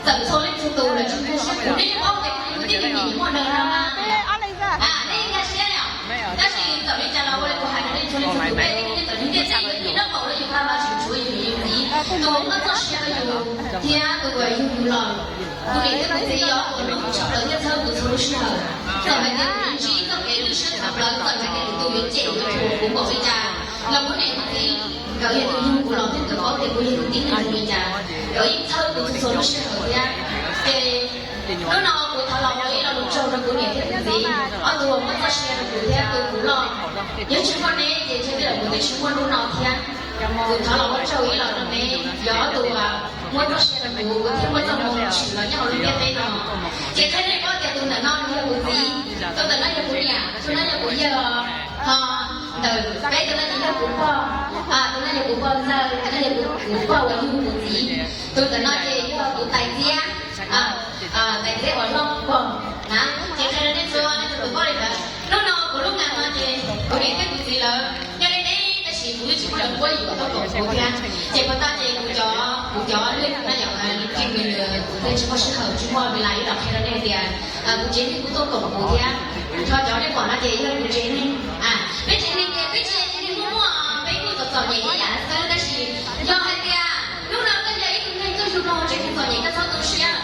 Txawm txhua leej txhua tus lawm tsis nkag siab, kuv neb yeej paub tias kuv tib neeg nyiam muaj nws no na. Nej nkag siab yom? Tab sis txawm li cas los ua li kuv hais rau nej txhua leej txhua tus, nej tib neeg nyob txawm nyob ntiaj teb yus nyob nkaum rau yus pab los tseem tshuav yus niam yus txiv, tus uas muab txoj sia rau yus thiab tus uas yug yus los, tus niam thiab tus txiv yog tus uas hlub tshaj plaws thiab txhawb kuv txhua lub sij hawm. Txawm hais tias kuv ntsib txoj kev lwj siab tshaj plaws, txawm hais tias lwm tus yuav cem yuav thuam kuv npaum li cas los kuv niam kuv txiv nkawd yog tus yug kuv los thiab nkawd paub tias kuv yog tus tib neeg zoo li cas, nkawd yeej txhawb kuv txhua txhua lub sij hawm thiab. Ces hnub no kuv thov los ua ib lo lus tsaug rau kuv niam thiab kuv txiv, ob tug uas muab txoj sia rau kuv thiab tu kuv loj. Yog tsis muaj neb ces ntshe tej zaum kuv twb tsis muaj hnub no thiab. Kuv thov los ua tsaug ib los rau neb, yog ob tug uas muab txoj sia rau kuv, kuv thiaj muaj txoj hmoo tshwm los nyob hauv lub ntiaj teb no. Ces qhia rau nej paub tias tus ntawm no yog kuv txiv, tus ntawm no yog kuv niam, tus no yog kuv yawg, ho ntawm peb tus no ces yog kuv pog, tus no yog kuv pog ntxawg, tus no yog kuv pog uas yug kuv txiv, tus ntawm no ces yog kuv tais txiab, tais txiab uas loj pog na. Ces qhia rau nej txhua leej txhua tus paub li ntawd. Hnub no kuv lub nqa no ces kuv niam thiab kuv txiv lawv nyob deb deb tab sis kuv yeej tsis muaj leej twg yuav tuaj koom kuv thiab. Ces puas tau ces kuv cov, kuv cov lwm no yog li tij me nws kuv thiaj tsis muaj sij hawm tsis muaj vim li los qhia rau nej tias kuv tsev neeg kuj tuaj koom kuv thiab. Tho cov nej pom no ces yog kuv tsev neeg. Peb tsev neeg ces peb tsis yog tsev neeg muaj muaj, peb kuj txom txom nyem ib yam xwb tab sis yog hais tias hnub no koj yog ib tug neeg tuaj yug rau hauv tsev neeg txom nyem koj txhob tu siab.